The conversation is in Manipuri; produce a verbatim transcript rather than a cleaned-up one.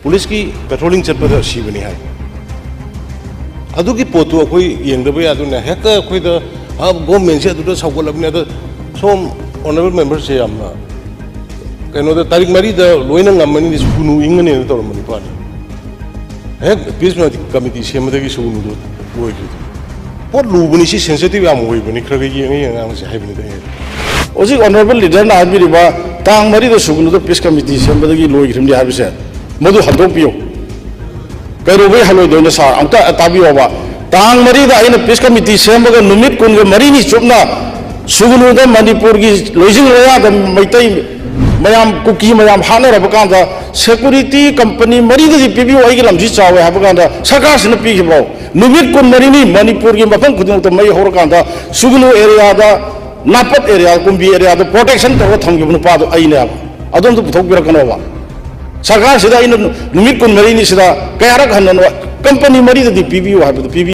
ꯄꯨꯂꯤꯁꯀꯤ ꯄꯦꯇ꯭ꯔꯣꯂꯤꯡ ꯆꯠꯄꯗ ꯁꯤꯕꯅꯤ ꯍꯥꯏ꯫ ꯑꯗꯨꯒꯤ ꯄꯣꯠꯇꯨ ꯑꯩꯈꯣꯏ ꯌꯦꯡꯗꯕ ꯌꯥꯗꯣꯏꯅꯦ꯫ ꯍꯦꯛꯇ ꯑꯩꯈꯣꯏꯗ, "ꯑ, ꯒꯣꯔꯃꯦꯟꯁꯦ ꯑꯗꯨꯗ ꯁꯧꯒꯠꯂꯕꯅꯤ", ꯑꯗ ꯁꯣꯝ ꯑꯣꯅꯔꯦꯕꯜ ꯃꯦꯝꯕꯔꯁꯦ ꯌꯥꯝꯅ ꯀꯩꯅꯣꯗ, "ꯇꯥꯔꯤꯛ ꯃꯔꯤꯗ ꯂꯣꯏꯅ ꯉꯝꯃꯅꯤ, ꯁꯨꯒꯨꯅꯨ ꯏꯪꯉꯅꯤꯅ" ꯇꯧꯔꯝꯕ ꯅꯨꯄꯥꯅꯤ꯫ ꯍꯦꯛ ꯄꯤꯁ ꯀꯃꯤꯇꯤ ꯁꯦꯝꯕꯗꯒꯤ ꯁꯨꯒꯨꯅꯨꯗꯨ ꯂꯣꯏꯈ꯭ꯔꯤꯗꯨ꯫ ꯄꯣꯠ ꯂꯨꯕꯅꯤ, ꯁꯤ ꯁꯦꯟꯁꯤꯇꯤꯚ ꯌꯥꯝ ꯑꯣꯏꯕꯅꯤ, ꯈꯔ ꯈꯔ ꯌꯦꯡꯉ ꯌꯦꯡꯉ ꯉꯥꯡꯁꯦ ꯍꯥꯏꯕꯅꯤꯗ ꯑꯩꯅ꯫ ꯍꯧꯖꯤꯛ ꯑꯣꯅꯔꯦꯕꯜ ꯂꯤꯗꯔꯅ ꯍꯥꯏꯕꯤꯔꯤꯕ ꯇꯥꯡ ꯃꯔꯤꯗ ꯁꯨꯒꯨꯅꯨꯗ ꯄꯤꯁ ꯀꯃꯤꯇꯤ ꯁꯦꯝꯕꯗꯒꯤ ꯂꯣꯏꯈ꯭ꯔꯤꯕꯅꯤ ꯍꯥꯏꯕꯁꯦ, ꯃꯗꯨ ꯍꯟꯗꯣꯛꯄꯤꯌꯨ꯫ ꯀꯩꯗꯧꯕꯩ ꯍꯜꯂꯣꯏꯗꯣꯏꯅꯣ ꯁꯥꯔ? ꯑꯝꯇ ꯇꯥꯕꯤꯌꯣꯕ꯫ ꯇꯥꯡ ꯃꯔꯤꯗ ꯑꯩꯅ ꯄꯤꯁ ꯀꯃꯤꯇꯤ ꯁꯦꯝꯃꯒ ꯅꯨꯃꯤꯠ ꯀꯨꯟꯒ ꯃꯔꯤꯅꯤ ꯆꯨꯞꯅ ꯁꯨꯒꯅꯨꯗ ꯃꯅꯤꯄꯨꯔꯒꯤ ꯂꯣꯏꯖꯤꯡ ꯂꯣꯌꯥꯗ ꯃꯩꯇꯩ ꯃꯌꯥꯝ, ꯀꯨꯀꯤ ꯃꯌꯥꯝ ꯍꯥꯠꯅꯔꯕ ꯀꯥꯟꯗ, "ꯁꯦꯀꯨꯔꯤꯇꯤ ꯀꯝꯄꯅꯤ ꯃꯔꯤꯗꯗꯤ ꯄꯤꯕꯤꯌꯨ, ꯑꯩꯒꯤ ꯂꯝꯁꯤ ꯆꯥꯎꯋꯦ" ꯍꯥꯏꯕ ꯀꯥꯟꯗ ꯁꯔꯀꯥꯔꯁꯤꯅ ꯄꯤꯈꯤꯕ꯭ꯔꯣ? ꯅꯨꯃꯤꯠ ꯀꯨꯟ ꯃꯔꯤꯅꯤ ꯃꯅꯤꯄꯨꯔꯒꯤ ꯃꯐꯝ ꯈꯨꯗꯤꯡꯃꯛꯇ ꯃꯩ ꯍꯧꯔꯀꯥꯟꯗ ꯁꯨꯒꯅꯨ ꯑꯦꯔꯤꯌꯥꯗ, ꯅꯥꯄꯠ ꯑꯦꯔꯤꯌꯥ, ꯀꯨꯝꯕꯤ ꯑꯦꯔꯤꯌꯥꯗ ꯄ꯭ꯔꯣꯇꯦꯛꯁꯟ ꯇꯧꯔꯒ ꯊꯝꯈꯤꯕ ꯅꯨꯄꯥꯗꯣ ꯑꯩꯅꯦꯕ꯫ ꯑꯗꯣꯝꯗ ꯄꯨꯊꯣꯛꯄꯤꯔꯛꯀꯅꯣꯕ꯫ ꯁꯔꯀꯥꯔꯁꯤꯗ ꯑꯩꯅ ꯅꯨꯃꯤꯠ ꯀꯨꯟ ꯃꯔꯤꯅꯤꯁꯤꯗ ꯀꯌꯥꯔꯛ ꯍꯟꯅꯅꯣ ꯀꯝꯄꯅꯤ ꯃꯔꯤꯗꯗꯤ ꯄꯤꯕꯤꯌꯨ ꯍꯥꯏꯕꯗꯨ ꯄꯤꯕꯤꯌꯨ꯫